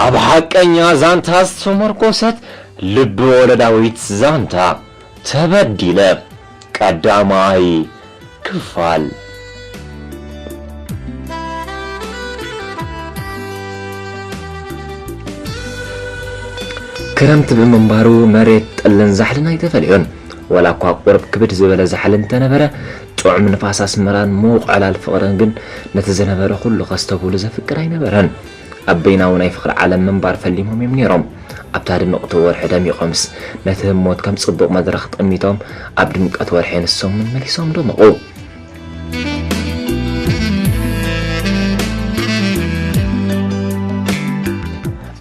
ኣብ ሓቀኛ ዛንታ ዝተመርኮሰት ልቢ ወለዳዊት ዛንታ ተበዲለ ቀዳማይ ክፋል። ክረምቲ ብምንባሩ መሬት ጠልን ዛሕልን ኣይተፈልዮን። ዋላ እኳ ቁሩብ ክብድ ዝበለ ዛሕሊ እንተነበረ፣ ጥዑም ንፋስ ኣስመራን ምዉቕ ዕላል ፍቕርን ግን ነቲ ዝነበረ ኩሉ ከስተብህሉ ዘፍቅር ኣይነበረን። ኣብ በይናዊ ናይ ፍቕሪ ዓለም ምንባር ፈሊሞም እዮም ነይሮም። ኣብታ ድምቕቲ ወርሒ ደሚቖምስ፣ ነቲ ህሞት ከም ጽቡቕ መድረኽ ጠሚቶም፣ ኣብ ድምቀት ወርሒ ንሶም እውን መሊሶም ደመቑ።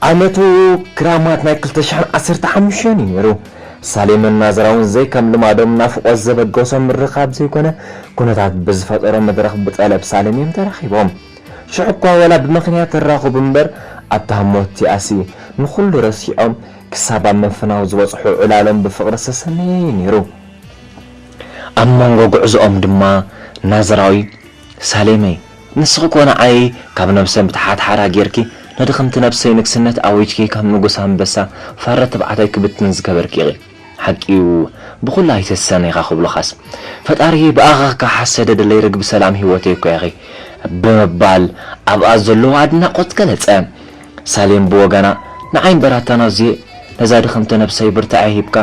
ዓመቱ ክራማት ናይ ክልተ ሽሕን ዓሰርተ ሓሙሽተን እዩ ነይሩ። ሳሌምን ናዝራውን ዘይከም ልማዶም ናፍቖት ዘበገሶም ምርኻብ ዘይኮነ፣ ኩነታት ብዝፈጠሮ መድረኽ ብጠለብ ሳሌም እዮም ተራኺቦም። ሽዑ እኳ ወላ ብምኽንያት ተራኹቡ እምበር፣ ኣብታ ህሞት እቲኣሲ ንኹሉ ረሲዖም ክሳብ ኣብ ምፍናው ዝበጽሑ ዕላሎም ብፍቕሪ ዝተሰነየ እዩ ነይሩ። ኣብ መንጎ ጉዕዞኦም ድማ ናዝራዊ፣ ሳሌመይ፣ ንስኺ እኮ ንዓይ ካብ ነብሰ ምትሓት ሓራ ጌርኪ፣ ንድኽምቲ ነብሰይ ንግስነት ኣዊጅኪ፣ ካብ ንጉስ ኣንበሳ ፋረ ተባዕታይ ክብትን ዝገበርኪ ኢኺ። ሓቂ'ዩ፣ ብኹሉ ኣይትህሰን ኢኻ ክብሉኻስ፣ ፈጣሪ ብኣኻ ክከሓስ ሰደደለይ ርግቢ ሰላም ህይወተይ እኮ ኢኺ ብምባል ኣብኣ ዘለዎ ኣድናቖት ገለጸ። ሳሌም ብወገና፣ ንዓይ እምበር ኣታ ናዙየ፣ ነዛ ድኽምቲ ነብሰይ ብርታዐ ሂብካ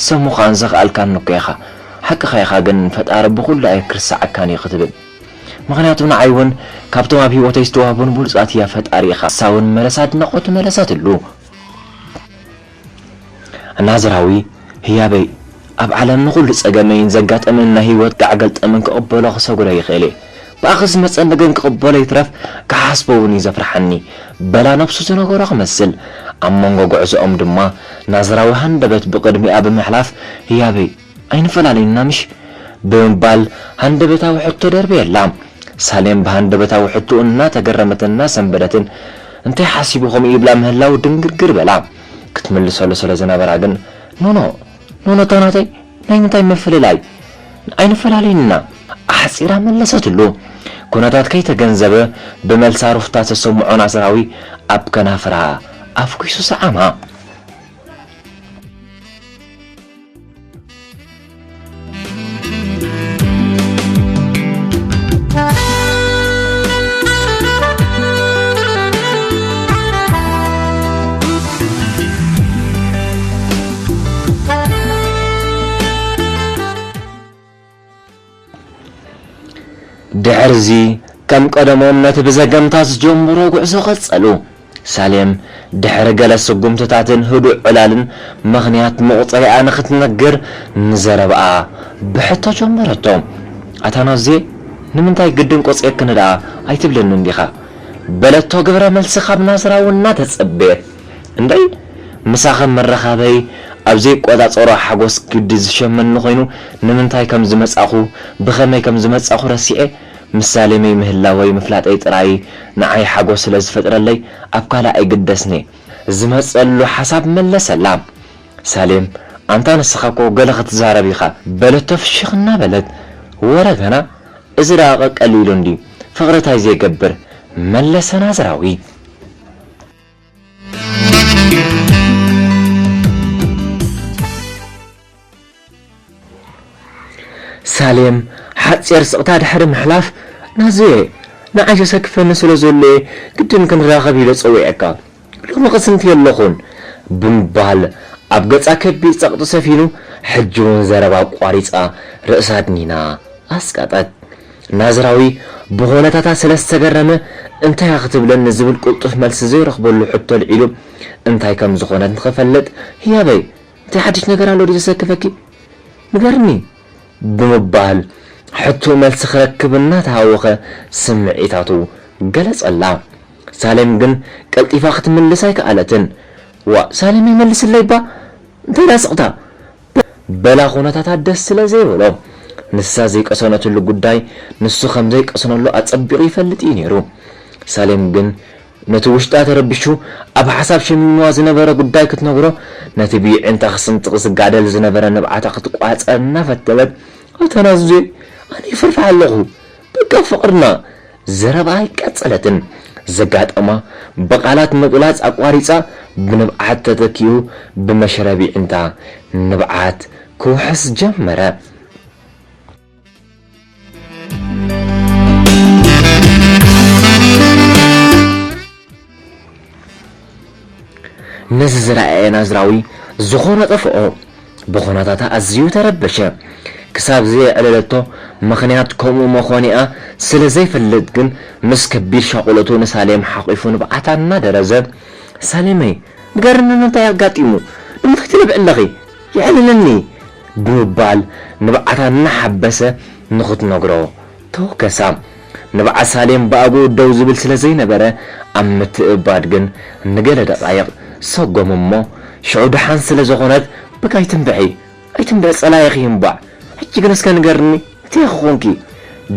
ሰብ ምዃን ዘኽኣልካኒ እኮ ኢኻ። ሓቅኻ ኢኻ፣ ግን ፈጣሪ ብኹሉ ኣይክርስዓካን እዩ ክትብል። ምኽንያቱ ንዓይ እውን ካብቶም ኣብ ህይወተይ ዝተዋህቡን ብሉጻት እያ ፈጣሪ ኢኻ። ንሳ እውን መለሳ ኣድናቖት መለሰትሉ። ናዝራዊ፣ ህያበይ፣ ኣብ ዓለም ንኹሉ ጸገመይን ዘጋጠመን ናይ ህይወት ጋዕ ገልጠምን ክቕበሎ ክሰጉዶ ይኽእል እየ። ብኣኺ ዝመጸኒ ግን ክቕበሎ ይትረፍ ክሓስቦ እውን እዩ ዘፍርሓኒ፣ በላ ነብሱ ዝነገሮ ክመስል። ኣብ መንጎ ጉዕዞኦም ድማ ናዝራዊ ሃንደበት ብቕድሚኣ ብምሕላፍ፣ ህያበይ፣ ኣይንፈላለዩና ምሽ? ብምባል ሃንደበታዊ ሕቶ ደርበየላ። ሳሌም ብሃንደበታዊ ሕቶኡ እናተገረመትን እናሰንበደትን፣ እንታይ ሓሲቡ ከምኡ ይብላ ምህላው ድንግርግር በላ። ክትምልሰሉ ስለ ዝነበራ ግን፣ ኖኖ፣ ኖኖ፣ እታ ናተይ፣ ናይ ምንታይ ምፍልላይ? ኣይንፈላለዩና፣ ኣሕጺራ መለሰትሉ። ኩነታት ከይተገንዘበ ብመልሳ ሩፍታ ተሰምዖ ናዝራዊ ኣብ ከናፍራ ኣፍኲሱ ሰዓማ። ድሕርዚ ከም ቀደሞም ነቲ ብዘገምታ ዝጀምሮ ጉዕዞ ቀጸሉ። ሳሌም ድሕሪ ገለ ስጉምትታትን ህዱእ ዕላልን ምኽንያት መቑጸሪኣ ንኽትነግር ንዘረባኣ ብሕቶ ጀመረቶ። ኣታ ናዙ፣ ንምንታይ ግድን ቆጺርክኒ ደኣ ኣይትብልንን ዲኻ? በለቶ ግብረ መልሲ ካብ ናዝራዊ እናተጸበየት። እንደይ፣ ምሳኺ ምርኻበይ ኣብ ዘይቆጻጸሮ ሓጎስ ግዲ ዝሸመኒ ኮይኑ፣ ንምንታይ ከም ዝመጻኹ፣ ብኸመይ ከም ዝመጻኹ ረሲዐ፣ ምስ ሳሌመይ ምህላወይ ምፍላጠይ ጥራይ ንዓይ ሓጎስ ስለ ዝፈጥረለይ፣ ኣብ ካልእ ኣይግደስን'የ። ዝመጸሉ ሓሳብ መለሰላ። ሳሌም፣ ኣንታ ንስኻ እኮ ገለ ክትዛረብ ኢኻ፣ በለቶ ፍሽኽ እናበለት። ወረ ገና፣ እዚ ደኣ ቀቀል ኢሉ እንድዩ፣ ፍቕሪ ታይ ዘይገብር፣ መለሰ ናዝራዊ። ሳሌም ሓጺር ስቕታ ድሕሪ ምሕላፍ፣ ናዙየ፣ ንዓይ ዘሰክፈኒ ስለ ዘሎ እየ ግድን ክንራኸብ ኢለ ጸዊዐካ። ሎሚ ቅስንቲ የለኹን ብምባል ኣብ ገጻ ከቢድ ጸቕጢ ሰፊኑ፣ ሕጂ እውን ዘረባ ኣቋሪጻ ርእሳ ኣድኒና ኣስቀጠት። ናዝራዊ ብኹነታታ ስለ ዝተገረመ፣ እንታይ ክትብለኒ ዝብል ቅልጡፍ መልሲ ዘይረኽበሉ ሕቶ ኣልዒሉ፣ እንታይ ከም ዝኾነት ንኽፈልጥ፣ ህያበይ፣ እንታይ ሓድሽ ነገር ኣሎ ድዩ ዘሰክፈኪ? ንገርኒ፣ ብምባል ሕቶ መልሲ ክረክብ እናተሃወኸ ስምዒታቱ ገለጸላ። ሳሌም ግን ቀልጢፋ ክትምልስ ኣይከኣለትን። ዋእ ሳሌም ይመልስለይ እባ፣ እንታይ ደኣ ስቕታ? በላ ኩነታታ ደስ ስለ ዘይበሎ። ንሳ ዘይቀሰነትሉ ጉዳይ ንሱ ከም ዘይቀሰነሉ ኣጸቢቑ ይፈልጥ እዩ ነይሩ። ሳሌም ግን ነቲ ውሽጣ ተረቢሹ ኣብ ሓሳብ ሸሚምዋ ዝነበረ ጉዳይ ክትነግሮ፣ ነቲ ብየዒንታ ክስንጥቕ ዝጋደል ዝነበረ ንብዓታ ክትቋጸር እናፈተነት፣ ኣታ ናዙ፣ ኣነ ይፈርሕ ኣለኹ። በቃ ፍቕርና ዘረባ ኣይቀጸለትን። ዘጋጠማ ብቓላት ምግላጽ ኣቋሪጻ፣ ብንብዓት ተተኪኡ ብመሽረ ብዒንታ ንብዓት ክውሕዝ ጀመረ። ነዚ ዝረኣየ ናዝራዊ ዝኾነ ጠፍኦ። ብኹነታታ ኣዝዩ ተረበሸ። ክሳብ ዘየዕለለቶ ምኽንያት ከምኡ መኾኒኣ ስለ ዘይፈልጥ ግን ምስ ከቢድ ሻቑሎቱ ንሳሌም ሓቒፉ ንብዓታ እናደረዘ፣ "ሳሌመይ፣ ንገርኒ እንታይ ኣጋጢሙ? ንምንታይ ትነብዒ ኣለኺ? የዕልልኒ!" ብምባል ንብዓታ እናሓበሰ ንኽትነግሮ ተወከሳ። ንብዓት ሳሌም ብኣግኡ ደው ዝብል ስለ ዘይነበረ፣ ኣብ ምትእባድ ግን ንገለ ደቓይቕ ሰጎም እሞ፣ ሽዑ ደሓን ስለ ዝኾነት፣ "በቃ ኣይትንብዒ፣ ኣይትንብዒ፣ ጸላኢኺ ይንባዕ። ሕጂ ግን እስከ ንገርኒ፣ እንታይ ኢኺ ኮንኪ?"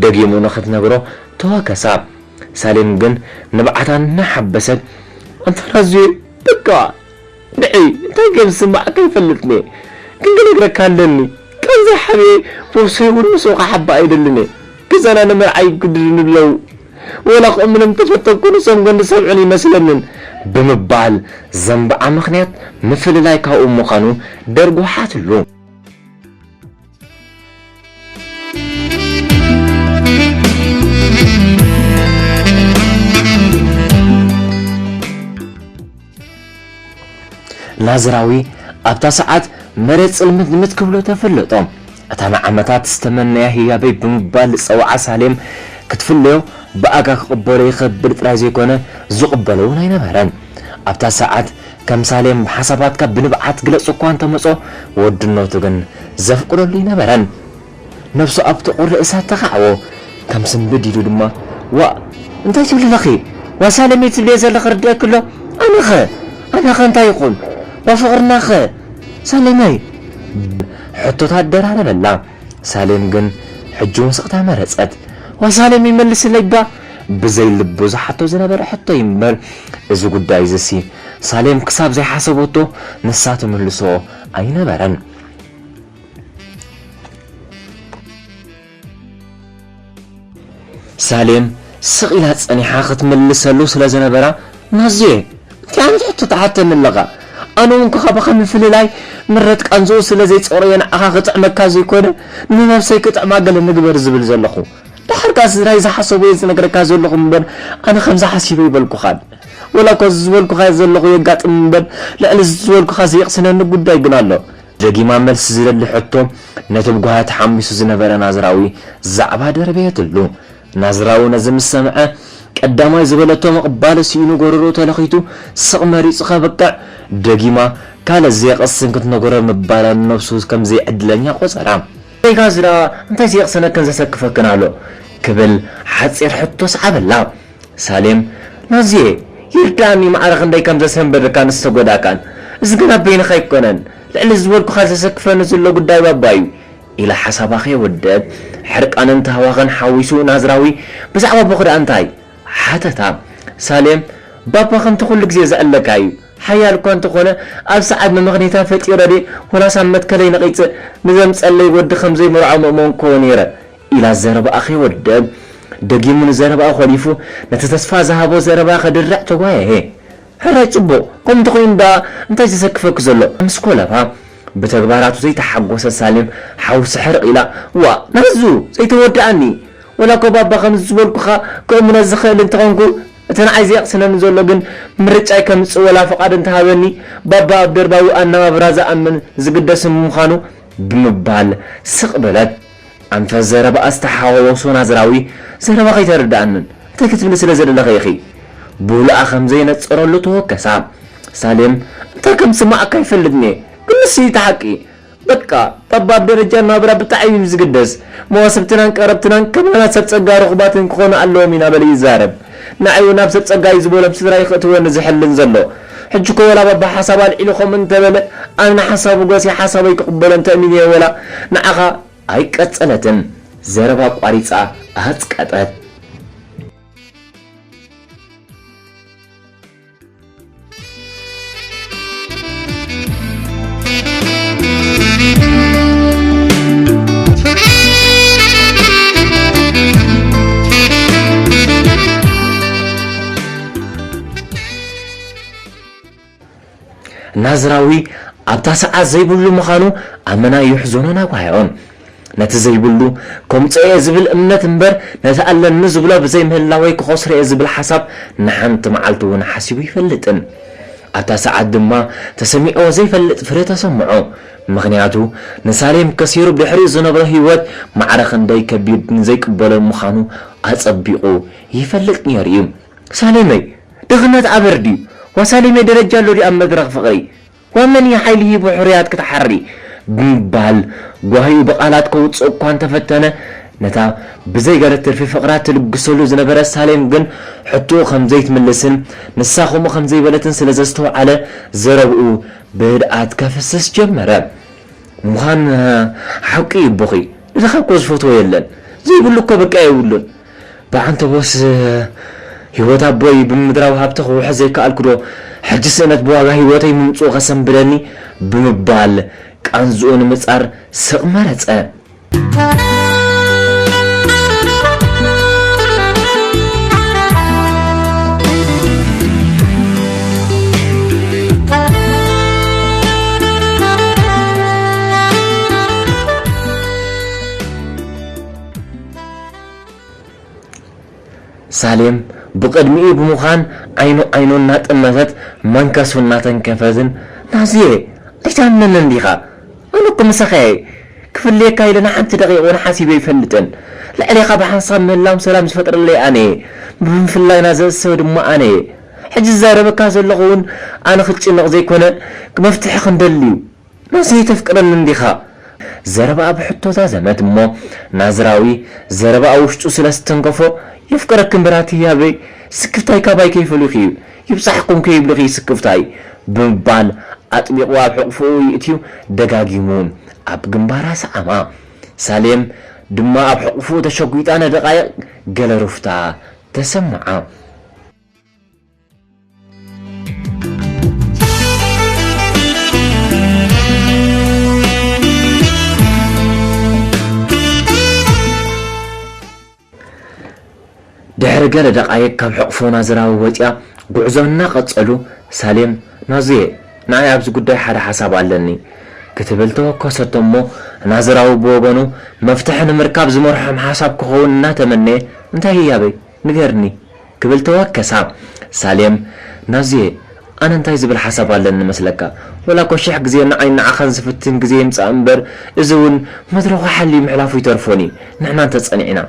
ደጊሙ ንኽትነግሮ ተወከሳ። ሳሌም ግን ንብዓታ እናሓበሰት፣ "ኣንታ ናዙ፣ በቃ ንዒ፣ እንታይ ከም ዝስምዓካ ኣይፈልጥን እየ፣ ግን ክነግረካ ኣለኒ። ቃንዛ ሓብኤ ቦርሶይ እውን ምስኡ ክሓብእ ኣይደልን እየ። ገዛና ንምርዓይ ይግድዱኒ ኣለዉ። ወላ ክእምኖም ተፈተንኩ ንሶም ግን ዝሰምዑኒ ይመስለንን" ብምባል ዘንብዓ ምኽንያት ምፍልላይ ካብኡ ምዃኑ ደርጒሓትሉ። ናዝራዊ ኣብታ ሰዓት መሬት ጽልምትምት ክብሎ ተፈለጦ። እታ ንዓመታት ዝተመነያ ህያበይ ብምባል ዝጸውዓ ሳሌም ክትፍለዮ ብኣጋ ክቕበሎ ይኸብድ ጥራይ ዘይኮነ ዝቕበሎ እውን ኣይነበረን። ኣብታ ሰዓት ከም ሳሌም ሓሳባትካ ብንብዓት ግለጽ እኳ እንተመጾ ወድነቱ ግን ዘፍቅደሉ ኣይነበረን። ነብሱ ኣብ ጥቑር ርእሳ ተኻዕቦ። ከም ስንብድ ኢሉ ድማ፣ "ዋእ፣ እንታይ ትብሊ ኣለኺ? ዋ ሳሌመይ ትብልዮ ዘለኺ ርድኣኪ ኣሎ? ኣነኸ? ኣነኸ እንታይ ይኹን? ዋ ፍቕርናኸ? ሳሌመይ?" ሕቶታት ደራረበላ። ሳሌም ግን ሕጂ እውን ስቕታ መረጸት። "ዋ ሳሌመይ መልስለይ እባ!" ብዘይ ልቡ ዝሓቶ ዝነበረ ሕቶ እዩ እምበር፣ እዚ ጉዳይ እዚሲ ሳሌም ክሳብ ዘይሓሰበቶ ንሳ ትምልሶ ኣይነበረን። ሳሌም ስቕ ኢላ ጸኒሓ ክትምልሰሉ ስለ ዝነበራ፣ "ናዙየ፣ እንታይ ዓይነት ሕቶ ትሓተኒ ኣለኻ? ኣነ እውን ካባኻ ምፍልላይ ምረት ቃንዝኡ ስለ ዘይጸረዮ ንዓኻ ክጥዕመካ ዘይኮነ ንነብሰይ ክጥዕማ ገለ ንግበር ዝብል ዘለኹ። ደሓር ከኣ ስድራይ ዝሓሰቦ እየ ዝነግረካ ዘለኹ እምበር ኣነ ከምዚ ሓሲበ ኣይበልኩኻን። ወላ እኳ እዚ ዝበልኩኻ ዘለኹ የጋጥም እምበር ልዕሊ እዚ ዝበልኩኻ ዘየቕስነኒ ጉዳይ ግን ኣሎ።" ደጊማ መልሲ ዝደሊ ሕቶ ነቲ ብጓሂ ተሓሚሱ ዝነበረ ናዝራዊ ዛዕባ ደርበየትሉ። ናዝራዊ ነዚ ምስ ሰምዐ ቀዳማይ ዝበለቶ ምቕባል ስኢኑ ጎረሮ ተለኺቱ ስቕ መሪጹ ከብቅዕ ደጊማ ካልእ ዘየቕስን ክትነግሮ ምባላ ንነብሱ ከም ዘይዕድለኛ ቆጸራ። "እንታይ ናዝራ፣ እንታይ ዘየቕስነክን ዘሰክፈክን ኣሎ?" ክብል ሓጺር ሕቶ ሰዓበላ። ሳሌም፣ "ናዙየ፣ ይርድኣኒ ማዕረ ክንደይ ከም ዘሰንበደካን ዝተጎዳእካን። እዚ ግን ኣብ በይንኻ ኣይኮነን። ልዕሊ ዝበልኩኻ ዘሰክፈኒ ዘሎ ጉዳይ ባባ እዩ።" ኢላ ሓሳባ ከየወደት፣ ሕርቃንን ታህዋኽን ሓዊሱ ናዝራዊ፣ "ብዛዕባ ኣቦኺ ደኣ እንታይ?" ሓተታ። ሳሌም፣ "ባባ ከምቲ ኩሉ ግዜ ዝዕለካ እዩ። ሓያል እኳ እንተኾነ፣ ኣብ ሰዓት መመኽነይታ ፈጢረ ድየ፣ ወላስ ኣብ መትከለይ ነቒጸ ንዘምጸለይ ወዲ ከም ዘይምርዖ ምእመንክዎ ነይረ?" ኢላ ዘረባኣ ከይወደብ፣ ደጊሙ ንዘረባኣ ኮሊፉ፣ ነቲ ተስፋ ዝሃቦ ዘረባ ከድርዕ ተጓየየ። "ሕራይ ጽቡቕ፣ ከምኡ እንተኾይኑ ደኣ እንታይ ዘሰክፈኪ ዘሎ?" ምስ ኮለፋ፣ ብተግባራቱ ዘይተሓጎሰት ሳሌም ሓውሲ ሕርቕ ኢላ፣ "ዋእ፣ ናዙ፣ ዘይተወድኣኒ! ወላ እኮ ባባ ከምዚ ዝበልኩኻ ክእምኖ ዝኽእል እንተኾንኩ፣ እቲ ንዓይ ዘየቕስነኒ ዘሎ ግን ምርጫይ ከምጽእ ወላ ፍቓድ እንተሃበኒ፣ ባባ ኣብ ደርባዊ ኣነባብራ ዝኣምን ዝግደስን ምዃኑ" ብምባል ስቕ በለት። ኣንፈት ዘረባኣ ዝተሓዋወሶ ናዝራዊ፣ "ዘረባ ከይተረድኣንን እንታይ ክትብሊ ስለ ዝደለኺ ኢኺ?" ብውልኣ ከም ዘየነጸረሉ ተወከሳ። ሳሌም፣ "እንታይ ከም ዝስምዓካ ኣይፈልጥን እየ፣ ግን ንሱ እዩ እቲ ሓቂ። በቃ፣ ባባ ኣብ ደረጃ ናብራ ብጣዕሚ እዩ ዝግደስ። መዋስብትናን ቀረብትናን ከማና ሰብ ጸጋ ርኹባትን ክኾኑ ኣለዎም ኢና በለ ይዛረብ። ንዓይ እውን ኣብ ሰብ ጸጋ እዩ ዝበሎም ስድራይ ክእትወኒ ዝሕልን ዘሎ። ሕጂ እኮ ወላ ባባ ሓሳብ ኣልዒሉ ከምኡ እንተበለ፣ ኣነ ንሓሳቡ ጎሲ ሓሳበይ ክቕበሎ እንተእሚነ እየ ወላ ንዓኻ" ኣይቀጸለትን። ዘረባ ኣቋሪጻ ኣጽቀጠት። ናዝራዊ ኣብታ ሰዓት ዘይብሉ ምዃኑ ኣመና የሕዘኖን ኣጓየዮን። ነቲ ዘይብሉ ከምጽኦ እየ ዝብል እምነት እምበር፣ ነቲ ኣለኒ ዝብሎ ብዘይ ምህላወይ ክኸስሮ እየ ዝብል ሓሳብ ንሓንቲ መዓልቲ እውን ሓሲቡ ይፈልጥን። ኣብታ ሰዓት ድማ ተሰሚዕዎ ዘይፈልጥ ፍረ ተሰምዖ። ምኽንያቱ ንሳሌም ከሲሩ ብድሕሪኡ ዝነብሮ ህይወት ማዕረ ክንደይ ከቢድ ንዘይቅበሎ ምዃኑ ኣጸቢቑ ይፈልጥ ነይሩ እዩ። ሳሌመይ፣ ድኽነት ኣበር ድዩ? ዋ ሳሌመይ፣ ደረጃ ኣሎ ድዩ ኣብ መድረኽ ፍቕሪ? ዋ መን እዩ ሓይሊ ሂቡ ሕሩያት ክትሓሪ? ብምባል ጓሂኡ ብቓላት ከውጽእ እኳ እንተፈተነ፣ ነታ ብዘይ ገለ ትርፊ ፍቕራ ትልግሰሉ ዝነበረት ሳሌም ግን ሕቶኡ ከም ዘይትምልስን ንሳ ከምኡ ከም ዘይበለትን ስለ ዘስተውዓለ፣ ዘረብኡ ብህድኣት ከፍስስ ጀመረ። ምዃን ሓቂ እዩ ኣቦኺ። ንድኻ እኮ ዝፈትዎ የለን። ዘይብሉ እኮ በቃ የብሉን። ብዓንተቦስ ህይወት ኣቦይ ብምድራዊ ሃብቲ ክውሕስ ዘይከኣልኩ ዶ? ሕጂ ስእነት ብዋጋ ህይወተይ ምምጽኡ ከሰንብደኒ ብምባል ቃንዝኡ ንምጻር ስቕ መረጸ። ሳሌም ብቕድሚኡ ብምዃን ዓይኑ ዓይኑ እናጠመተት መንከሱ እናተንከፈትን፣ ናዙየ፣ ኣይትኣምነንን ዲኻ? ኣነ እኮ ምሳኻ እየ። ክፍለየካ ኢለ ንሓንቲ ደቂቕ እውን ሓሲበ ኣይፈልጥን። ልዕሌኻ ብሓንሳብ ምህላው ሰላም ዝፈጥረለይ ኣነ እየ። ብምፍላይና ዘእሰ ድማ ኣነ እየ። ሕጂ ዝዛረበካ ዘለኹ እውን ኣነ ክጭነቕ ዘይኮነ፣ መፍትሒ ክንደሊ እዩ። ናዙየ፣ ተፍቅረኒ እንዲኻ? ዘረባኣ ብሕቶ ዛዘመት እሞ፣ ናዝራዊ ዘረባኣ ውሽጡ ስለ ዝተንከፎ፣ የፍቅረኪ እምበር ኣቲ ህያበይ፣ ስክፍታይ ካባይ ከይፈልዩኺ እዩ፣ ይብጻሕኩም ከይብሉኺ ስክፍታይ፣ ብምባል ኣጥቢቑ ኣብ ሕቑፍኡ ይእትዩ ደጋጊሙ ኣብ ግንባራ ሰዓማ። ሳሌም ድማ ኣብ ሕቑፍኡ ተሸጒጣ ንደቓይቕ ገለ ሩፍታ ተሰምዓ። ድሕሪ ገለ ደቓይቕ ካብ ሕቑፎ ናዝራዊ ወጺኣ ጉዕዞ እናቐጸሉ፣ ሳሌም፣ ናዙየ፣ ንዓይ ኣብዚ ጉዳይ ሓደ ሓሳብ ኣለኒ፣ ክትብል ተወከሰቶ እሞ፣ ናዝራዊ ብወገኑ መፍትሒ ንምርካብ ዝመርሖም ሓሳብ ክኸውን እናተመነየ፣ እንታይ ህያበይ? ንገርኒ፣ ክብል ተወከሳ። ሳሌም፣ ናዙየ፣ ኣነ እንታይ ዝብል ሓሳብ ኣለኒ መስለካ? ወላ እኮ ሽሕ ግዜ ንዓይ ንዓኻን ዝፍትን ግዜ ይምጻእ እምበር፣ እዚ እውን መድረኹ ሓልዩ ምሕላፉ ይተርፎን እዩ፣ ንሕና እንተጸኒዕና።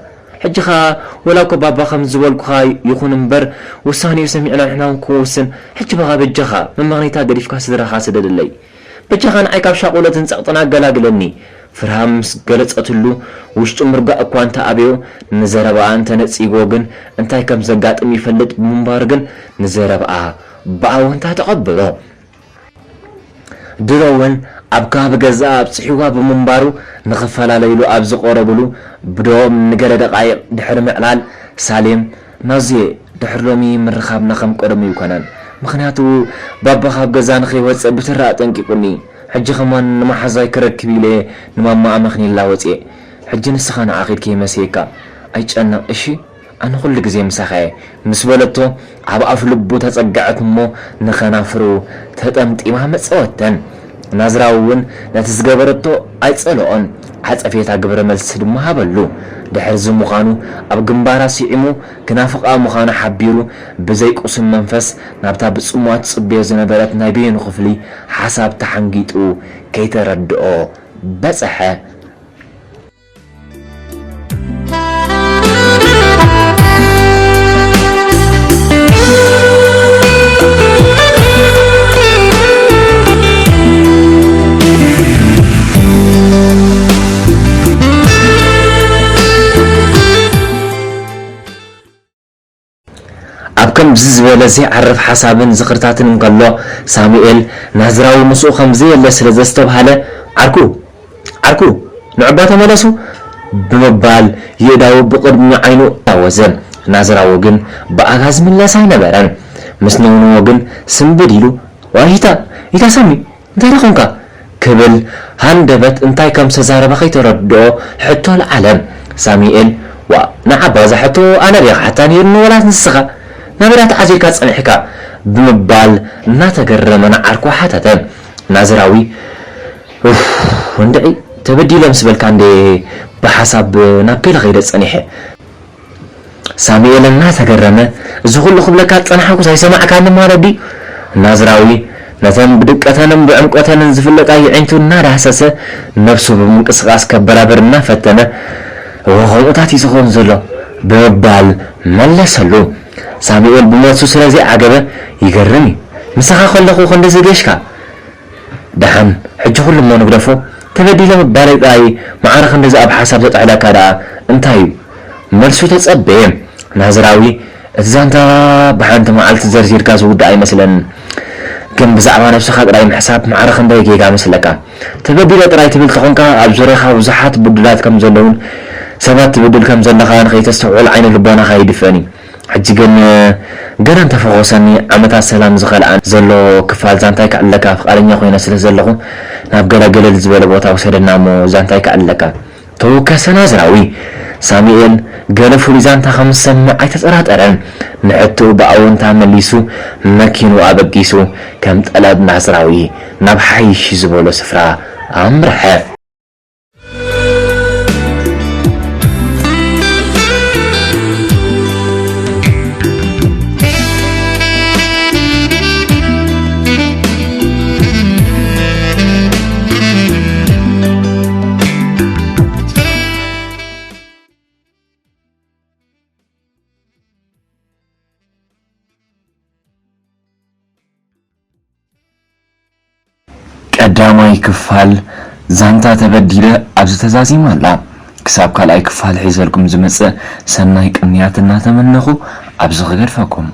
ሕጂ ኸኣ ወላ እኮ ባባ ከም ዝበልኩኻ ይኹን እምበር፣ ውሳኔኡ ሰሚዕና ንሕና እውን ክንውስን። ሕጂ በቓ በጃኻ መመኽነይታ ገዲፍካ ስድራኻ ስደደለይ። በጃኻ ንዓይ ካብ ሻቑሎትን ጸቕጥን ኣገላግለኒ። ፍርሃ ምስ ገለጸትሉ፣ ውሽጡ ምርጋእ እኳ እንተ ኣበዮ፣ ንዘረባኣ እንተ ነጺግዎ ግን፣ እንታይ ከም ዘጋጥም ይፈልጥ ብምንባሩ ግን፣ ንዘረባኣ ብኣወንታ ተቐበሎ። ድሮ እውን ኣብ ከባቢ ገዛኣ ኣብጺሕዋ ብምንባሩ፣ ንኽፈላለዩሉ ኣብ ዝቐረቡሉ፣ ብደኦም ንገለ ደቓይቕ ድሕሪ ምዕላል፣ ሳሌም፣ ናዙየ፣ ድሕሪ ሎሚ ምርኻብና ከም ቀደሙ ኣይኮነን። ምኽንያቱ፣ ባባ ካብ ገዛ ንኸይወጽእ ብትሪ ኣጠንቂቑኒ። ሕጂ ከማን ንመሓዛይ ክረክብ ኢለ ንማማ ኣመኽንየላ ወጽየ። ሕጂ ንስኻ ንዓ ኺድ ከይመሰየካ። ኣይጨነቕ፣ እሺ? ኣነ ኩሉ ግዜ ምሳኻ እየ፣ ምስ በለቶ፣ ኣብ ኣፍ ልቡ ተጸግዐት እሞ ንኸናፍሩ ተጠምጢማ መጸወተን። ናዝራዊ እውን ነቲ ዝገበረቶ ኣይጸልኦን፣ ዓጸፌታ ግብረ መልሲ ድማ ሃበሉ። ድሕሪ እዚ ምዃኑ ኣብ ግንባራ ስዒሙ ክናፍቓ ምዃኑ ሓቢሩ፣ ብዘይ ቁሱን መንፈስ ናብታ ብጽምዋ ትጽበዮ ዝነበረት ናይ በየኑ ክፍሊ ሓሳብ ተሓንጊጡ ከይተረድኦ በጸሐ። ኣብ ከምዚ ዝበለ ዘይዓርፍ ሓሳብን ዝኽርታትን እንከሎ፣ ሳሙኤል ናዝራዊ ምስኡ ከም ዘየለ ስለ ዘስተብሃለ፣ ዓርኩ፣ ዓርኩ፣ ንዑባ ተመለሱ፣ ብምባል የእዳዉ ብቕድሚ ዓይኑ ኣወዘ። ናዝራዊ ግን ብኣጋ ዝምለስ ኣይነበረን። ምስ ነውነዎ ግን ስንብድ ኢሉ፣ ዋይ፣ ይታ፣ ይታ ሳሚ፣ እንታይ ደኣ ኾንካ? ክብል ሃንደበት እንታይ ከም ዝተዛረበ ከይተረድኦ ሕቶ ኣልዓለ። ሳሙኤል፣ ዋ፣ ንዓባ እዛ ሕቶ ኣነ ድየ ክሓታ ነይሩኒ ወላስ ንስኻ? ናበይ ደኣ ተዓዚርካ ጸኒሕካ? ብምባል እናተገረመ ንዓርኩ ሓተተ። ናዝራዊ፣ "ኡፍ፣ እንድዒ ተበዲለ ምስ በልካ እንዴ ብሓሳብ ናብ ገለ ከይደ ጸኒሐ?" ሳሙኤል እናተገረመ፣ "እዚ ኩሉ ክብለካ ዝጸናሕኩስ ኣይሰማዕካኒ ማለት ድዩ?" ናዝራዊ ነተን ብድቀተንን ብዕምቆተንን ዝፍለጣ የዒንቱ እናዳህሰሰ፣ ነብሱ ብምንቅስቓስ ከበራብር እናፈተነ፣ "እወ፣ ከምኡታት እዩ ዝኸውን ዘሎ" ብምባል መለሰሉ። ሳሙኤል ብመልሱ ስለ ዘይዓገበ፣ "ይገርም እዩ፣ ምሳኻ ከለኹ ክንድዚ ገሽካ?" "ደሓን፣ ሕጂ ኩሉ እሞ ንግደፎ፣ ተበዲለ ምባለይ ጥራይ ማዕረ ክንድዚ ኣብ ሓሳብ ዘጥሕለካ ደኣ እንታይ እዩ?" መልሱ ተጸበየ። ናዝራዊ፣ "እቲ ዛንታ ብሓንቲ መዓልቲ ዘርዚርካ ዝውዳእ ኣይመስለንን። ግን ብዛዕባ ነብስኻ ጥራይ ምሕሳብ ማዕረ ክንደይ ጌጋ መስለካ? ተበዲለ ጥራይ ትብል ተኾንካ፣ ኣብ ዙርያኻ ብዙሓት ብዱላት ከም ዘለውን ሰባት ትብድል ከም ዘለኻን ከይተስተውዕል ዓይነ ልቦናኻ ይድፈን እዩ። ሕጂ ግን ገና እንተፈኾሰኒ ዓመታት ሰላም ዝኸልኣን ዘሎ ክፋል ዛንታይ ከዕልለካ ፍቓደኛ ኮይነ ስለ ዘለኹ ናብ ገለ ገለል ዝበለ ቦታ ውሰደና እሞ ዛንታይ ከዕልለካ" ተወከሰ ናዝራዊ። ሳሙኤል ገለ ፍሉይ ዛንታ ከም ዝሰምዕ ኣይተጠራጠረን። ንሕትኡ ብኣወንታ መሊሱ መኪኑ ኣበጊሱ ከም ጠለብ ናዝራዊ ናብ ሓይሽ ዝበሎ ስፍራ ኣምርሐ። ቀዳማይ ክፋል ዛንታ ተበዲለ ኣብዚ ተዛዚማ ኣላ። ክሳብ ካልኣይ ክፋል ሒዘልኩም ዝመጽእ ሰናይ ቅንያት እናተመነኹ ኣብዚ ክገድፈኩም።